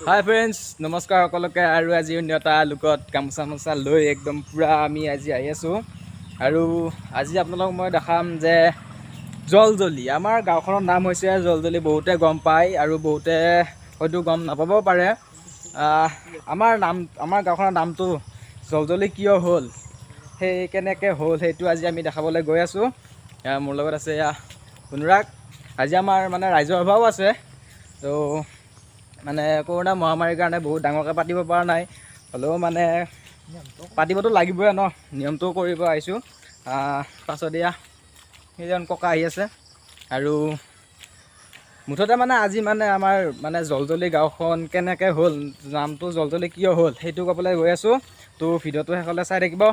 হাই friends, নমস্কাৰ সকলোকে। আৰু আজি অন্য এটা লোকত গামোচা চামোচা লৈ একদম পূৰা আমি আজি আহি আছোঁ। আৰু আজি আপোনালোকক মই দেখাম যে জলজলি, আমাৰ গাঁওখনৰ নাম হৈছে জলজলি। বহুতে গম পায় আৰু বহুতে হয়তো গম নাপাবও পাৰে। আমাৰ নাম, আমাৰ গাঁওখনৰ নামটো জলজলি কিয় হ'ল, সেই কেনেকৈ হ'ল, সেইটো আজি আমি দেখাবলৈ গৈ আছোঁ। এয়া মোৰ লগত আছে এয়া অনুৰাগ। আজি আমাৰ মানে ৰাইজৰ সভাও আছে। তো মানে কৰোণা মহামাৰীৰ কাৰণে বহুত ডাঙৰকৈ পাতিব পৰা নাই, হ'লেও মানে পাতিবতো লাগিবই ন, নিয়মটোও কৰিব আহিছোঁ। পাছত এয়া সেইজন ককা আহি আছে। আৰু মুঠতে মানে আজি মানে আমাৰ মানে জলজলি গাঁওখন কেনেকৈ হ'ল, নামটো জলজলি কিয় হ'ল, সেইটো ক'বলৈ গৈ আছোঁ। তো ভিডিঅ'টো শেষলৈ চাই থাকিব।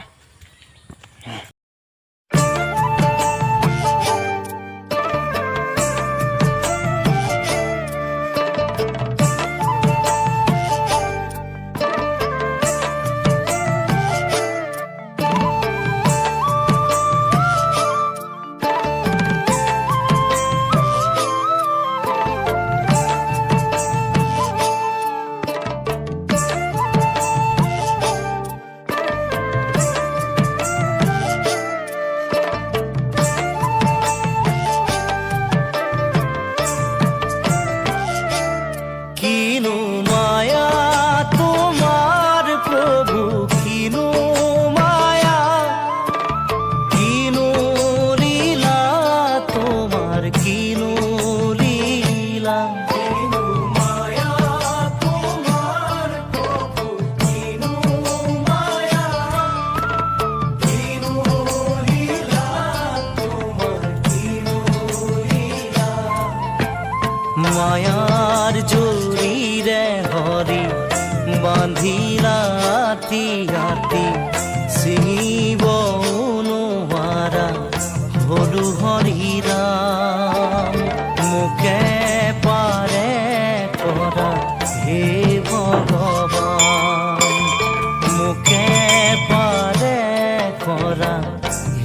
কিনো মায়া তোমাৰ প্ৰভু, কিনো মায়া, কিনো লীলা তোমাৰ, কিনো লীলা, কিনো মায়া তোমাৰ প্ৰভু, কিনো মায়া, কিনো লীলা তোমাৰ, কিনো লীলা। মায়াৰ জৰিৰে হৰি বান্ধিলা আতি আতি, ছিঙিব নোৱাৰা হলো হৰি ৰাম। মোকে পাৰে কৰা হে ভগৱান, মোকে পাৰে কৰা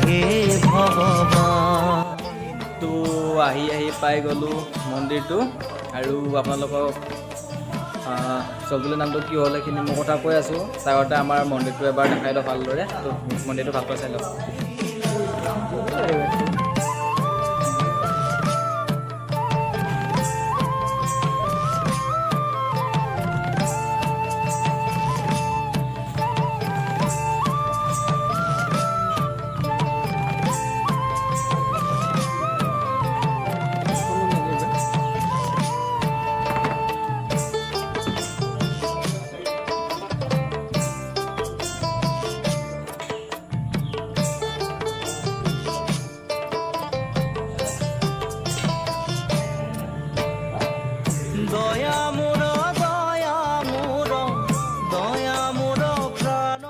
হে ভগৱান। তো আহি আহি পাই গ'লোঁ মন্দিৰটো। আৰু আপোনালোকক জলজলি নামটো কি হ'ল সেইখিনি মই কথা কৈ আছোঁ। তাৰ আগতে আমাৰ মন্দিৰটো এবাৰ দেখাই লওঁ ভালদৰে। তো মন্দিৰটো ভালকৈ চাই লওক। দয়া মোৰ, দয়া মোৰ, দয়া মোৰ প্ৰাণ।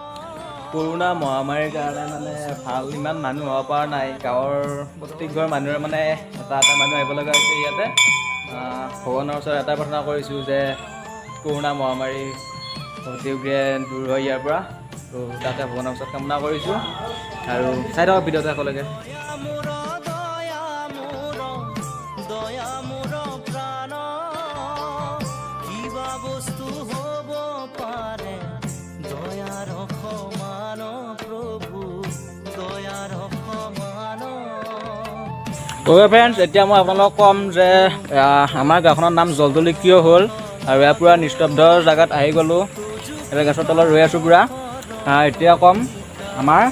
কৰোণা মহামাৰীৰ কাৰণে মানে ভাল ইমান মানুহ হ'ব পৰা নাই। গাঁৱৰ প্ৰত্যেক ঘৰ মানুহৰ মানে এটা এটা মানুহ আহিব লগা হৈছে ইয়াতে। ভগৱানৰ ওচৰত এটাই প্ৰাৰ্থনা কৰিছোঁ যে কৰোণা মহামাৰী অতি শীঘ্ৰে দূৰ হয় ইয়াৰ পৰা। তো তাতে ভগৱানৰ ওচৰত কামনা কৰিছোঁ। আৰু চাই থাকক ভিডিঅ'টো শেষলৈকে। দয়া মোৰ, দয়া মোৰ, দয়া মোৰ প্ৰাণ, কিবা বস্তু হ'ব পাৰে দয়াৰ সমান প্ৰভু, দয়াৰ সমান? অ'কে ফ্ৰেণ্ডছ, এতিয়া মই আপোনালোকক ক'ম যে আমাৰ গাঁওখনৰ নাম জলজলি কিয় হ'ল। আৰু ইয়াৰ পূৰা নিস্তব্ধ জেগাত আহি গ'লোঁ, এতিয়া গছৰ তলত ৰৈ আছোঁ পূৰা। এতিয়া ক'ম আমাৰ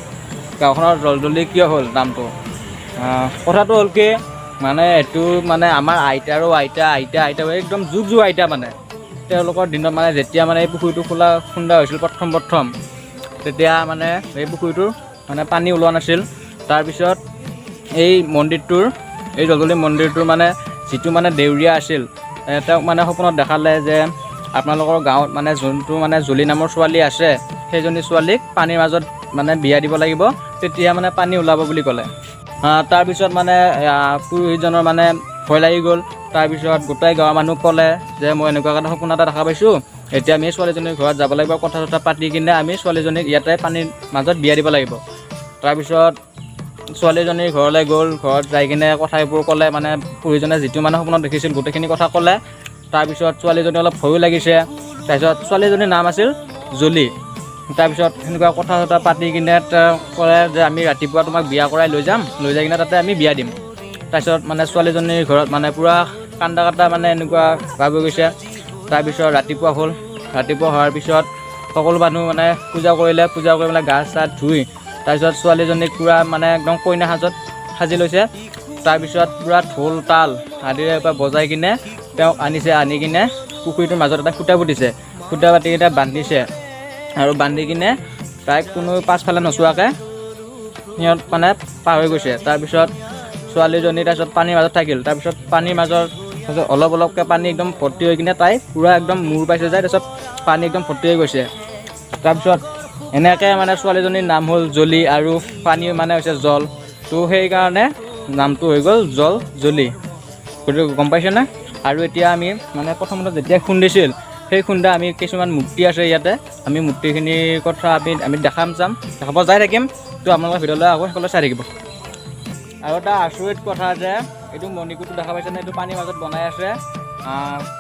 গাঁওখনৰ জলজলি কিয় হ'ল নামটো। কথাটো হ'ল কি, মানে এইটো মানে আমাৰ আইতাৰো আইতা, আইতা আইতা, একদম যুগ যুগ আইতা, মানে তেওঁলোকৰ দিনত মানে যেতিয়া মানে এই পুখুৰীটো খোলা খুন্দা হৈছিল প্ৰথম প্ৰথম, তেতিয়া মানে এই পুখুৰীটোৰ মানে পানী ওলোৱা নাছিল। তাৰপিছত এই মন্দিৰটোৰ, এই জলজলি মন্দিৰটোৰ মানে যিটো মানে দেউৰীয়া আছিল, তেওঁক মানে সপোনত দেখালে যে আপোনালোকৰ গাঁৱত মানে যোনটো মানে জুলি নামৰ ছোৱালী আছে, সেইজনী ছোৱালীক পানীৰ মাজত মানে বিয়া দিব লাগিব, তেতিয়া মানে পানী ওলাব বুলি ক'লে। তাৰপিছত মানে পুৰোহিতজনৰ মানে ভয় লাগি গ'ল। তাৰপিছত গোটেই গাঁৱৰ মানুহক ক'লে যে মই এনেকুৱা এটা সপোন এটা দেখা পাইছোঁ, এতিয়া আমি ছোৱালীজনীৰ ঘৰত যাব লাগিব, কথা চথা পাতি কিনে আমি ছোৱালীজনীক ইয়াতে পানীৰ মাজত বিয়া দিব লাগিব। তাৰপিছত ছোৱালীজনীৰ ঘৰলৈ গ'ল। ঘৰত যাই কিনে কথাবোৰ ক'লে, মানে পুৰোহিতজনে যিটো মানে সপোনত দেখিছিল গোটেইখিনি কথা ক'লে। তাৰপিছত ছোৱালীজনী অলপ ভয়ো লাগিছে। তাৰপিছত ছোৱালীজনীৰ নাম আছিল জলি। তাৰপিছত সেনেকুৱা কথা চথা পাতি কিনে তেওঁ ক'লে যে আমি ৰাতিপুৱা তোমাক বিয়া কৰাই লৈ যাম, লৈ যাই কিনে তাতে আমি বিয়া দিম। তাৰপিছত মানে ছোৱালীজনীৰ ঘৰত মানে পূৰা কান্দা কাটা মানে এনেকুৱা ভাব হৈ গৈছে। তাৰপিছত ৰাতিপুৱা হ'ল, ৰাতিপুৱা হোৱাৰ পিছত সকলো মানুহ মানে পূজা কৰিলে, পূজা কৰি পেলাই গা চা ধুই তাৰপিছত ছোৱালীজনীক পূৰা মানে একদম কইনা সাজত সাজি লৈছে। তাৰপিছত পূৰা ঢোল তাল আদিৰে পৰা বজাই কিনে তেওঁক আনিছে, আনি কিনে পুখুৰীটোৰ মাজত এটা খুঁটা পুতিছে, খুঁটা পাতি কিনে বান্ধিছে আৰু বান্ধি কিনে তাইক কোনো পাছফালে নোচোৱাকৈ সিহঁত মানে পাৰ হৈ গৈছে। তাৰপিছত ছোৱালীজনী তাৰপিছত পানীৰ মাজত থাকিল। তাৰপিছত পানীৰ মাজত তাৰপিছত অলপ অলপকৈ পানী একদম ভৰ্তি হৈ কিনে তাই পূৰা একদম মূৰ পাইছে যায়, তাৰপিছত পানী একদম ভৰ্তি হৈ গৈছে। তাৰপিছত এনেকৈ মানে ছোৱালীজনীৰ নাম হ'ল জলি আৰু পানী মানে হৈছে জল, তো সেইকাৰণে নামটো হৈ গ'ল জল জলি। গতিকে গম পাইছেনে? আৰু এতিয়া আমি মানে প্ৰথমতে যেতিয়া খুন্দিছিল সেই খুন্দা আমি কিছুমান মূৰ্তি আছে ইয়াতে, আমি মূৰ্তিখিনিৰ কথা আমি আমি দেখাম যাম, দেখাব যাই থাকিম। তো আপোনালোকে ভিডিঅ'লৈ আকৌ সকলোৱে চাই থাকিব। আৰু এটা আচৰিত কথা যে এইটো মণিকূটটো দেখা পাইছেনে? এইটো পানীৰ মাজত বনাই আছে।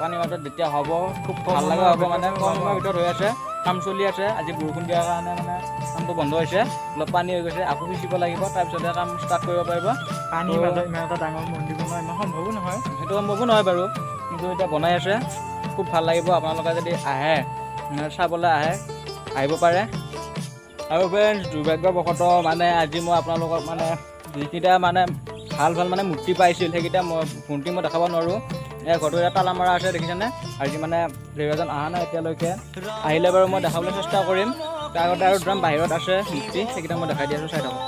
পানীৰ মাজত যেতিয়া হ'ব খুব ভাল লগা হ'ব, মানে কম সময়ৰ ভিতৰত হৈ আছে, কাম চলি আছে। আজি বৰষুণ দিয়াৰ কাৰণে মানে কামটো বন্ধ হৈছে, অলপ পানী হৈ গৈছে, আকৌ সিঁচিব লাগিব, তাৰপিছতহে কাম ষ্টাৰ্ট কৰিব পাৰিব। পানীৰ মাজত ইমান এটা ডাঙৰ মন্দিৰ বনোৱা ইমান সম্ভৱো নহয়। সেইটো সম্ভৱো নহয় বাৰু, কিন্তু এতিয়া বনাই আছে, খুব ভাল লাগিব। আপোনালোকে যদি আহে চাবলৈ আহে আহিব পাৰে। আৰু ফ্ৰেণ্ডছ, দুৰ্ভাগ্যবশতঃ মানে আজি মই আপোনালোকক মানে যিকেইটা মানে ভাল ভাল মানে মূৰ্তি পাইছিল সেইকেইটা মই মূৰ্তি মই দেখাব নোৱাৰোঁ। এই ঘৰটো এতিয়া তালা মৰা আছে দেখিছেনে? আজি মানে ড্ৰাইভাৰজন অহা নাই এতিয়ালৈকে, আহিলে বাৰু মই দেখাবলৈ চেষ্টা কৰিম। তাৰ আগতে আৰু দুটামান বাহিৰত আছে মূৰ্তি, সেইকেইটা মই দেখাই দি আছোঁ, চাই থাকক।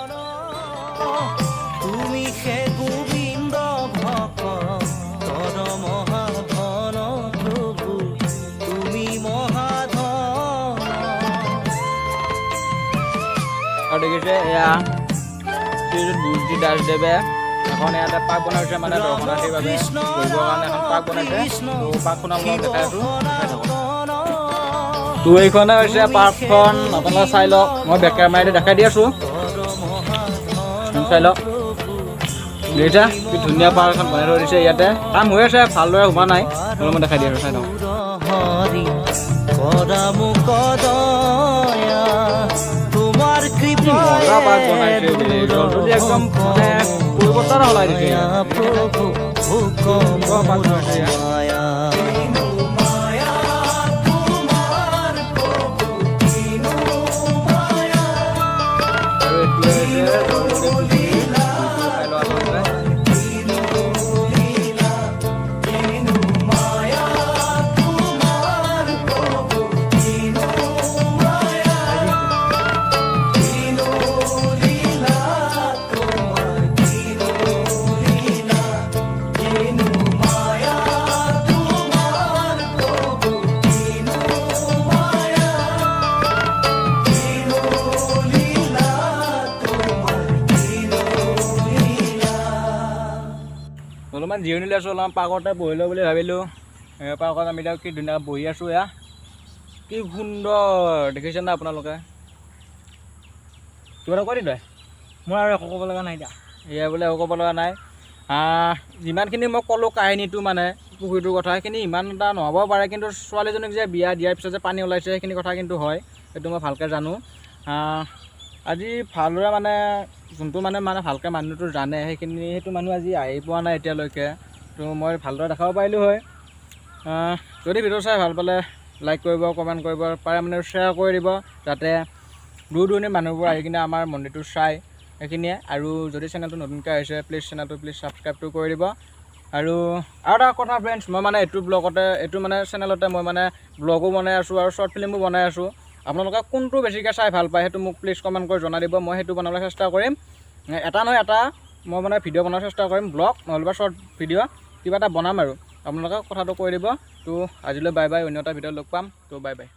তুমি সে গোবিন্দ ভকতৰ মহাধন প্ৰভু, তুমি মহাধন। আৰু দেখিছে এয়া শ্ৰীযুত গুৰুজী দাসদেৱে এখন ইয়াতে পাৰ্ক বনাইছে, মানে দৰ্শনাৰ্থীৰ বাবে বহিবৰ কাৰণে এখন পাৰ্ক বনাইছে। তো পাৰ্কখন আপোনালোকক দেখাই আছোঁ, চাই থাকক। তো এইখনে হৈছে পাৰ্কখন, আপোনালোকে চাই লওক। মই বেক কেমেৰাদি দেখাই দি আছোঁ, চাই লওক। দেখিছা কি ধুনীয়া পাৰ্ক এখন বনাই থৈ দিছে। ইয়াতে কাম হৈ আছে, ভালদৰে হোৱা নাই, মই দেখাই দি আছোঁ, চাই লওক। হৰি কৰা মোক দয়া, তোমাৰ কৃপা মজা পাৰ্ক বনাইছে বে। জলদি একদম মানে পৰিৱৰ্তন সলাই দিছে। প্ৰভু ভোক পাৰ্ক বনাইছে ইয়াত। মায়া। আৰু এইটোৱে হৈছে জলদি পুখুৰী, পুখুৰীটো চাই লওক আপোনালোকে। অলপমান জিৰণি লৈছোঁ, অলপমান পাৰ্কতে বহি লওঁ বুলি ভাবিলোঁ। এই পাৰ্কত আমি এতিয়া কি ধুনীয়াকৈ বহি আছোঁ। এয়া কি সুন্দৰ দেখিছেনে আপোনালোকে? কিবা এটা কৈ দিম তই। মোৰ আৰু একো ক'ব লগা নাই এতিয়া। এয়া বোলে একো ক'ব লগা নাই। যিমানখিনি মই ক'লোঁ কাহিনীটো মানে পুখুৰীটোৰ কথা, সেইখিনি ইমান এটা নহ'ব পাৰে, কিন্তু ছোৱালীজনীক যে বিয়া দিয়াৰ পিছত যে পানী ওলাইছে সেইখিনি কথা কিন্তু হয়, সেইটো মই ভালকৈ জানো। আজি ভালদৰে মানে যোনটো মানে মানে ভালকৈ মানুহটো জানে সেইখিনি, সেইটো মানুহ আজি আহি পোৱা নাই এতিয়ালৈকে, তো মই ভালদৰে দেখাব পাৰিলোঁ হয়। যদি ভিডিঅ' চাই ভাল পালে লাইক কৰিব, কমেণ্ট কৰিব, পাৰে মানে শ্বেয়াৰ কৰি দিব, যাতে দূৰ দূৰণিৰ মানুহবোৰ আহি কিনে আমাৰ মন্দিৰটো চায়, সেইখিনিয়ে। আৰু যদি চেনেলটো নতুনকৈ আহিছে প্লিজ চেনেলটো প্লিজ ছাবস্ক্ৰাইবটো কৰি দিব। আৰু এটা কথা ফ্ৰেণ্ডছ, মই মানে এইটো ব্লগতে, এইটো মানে চেনেলতে মই মানে ব্লগো বনাই আছোঁ আৰু শ্বৰ্ট ফিল্মো বনাই আছোঁ। আপোনালোকে কোনটো বেছিকৈ চাই ভাল পায় সেইটো মোক প্লিজ কমেণ্ট কৰি জনাই দিব, মই সেইটো বনাবলৈ চেষ্টা কৰিম। এটা নহয় এটা মই মানে ভিডিঅ' বনাব চেষ্টা কৰিম, ব্লগ নহ'লে বা শ্বৰ্ট ভিডিঅ' কিবা এটা বনাম আৰু আপোনালোকে কথাটো কৈ দিব। তো আজিলৈ বাই বাই, অন্য এটা ভিডিঅ'ত লগ পাম। তো বাই বাই।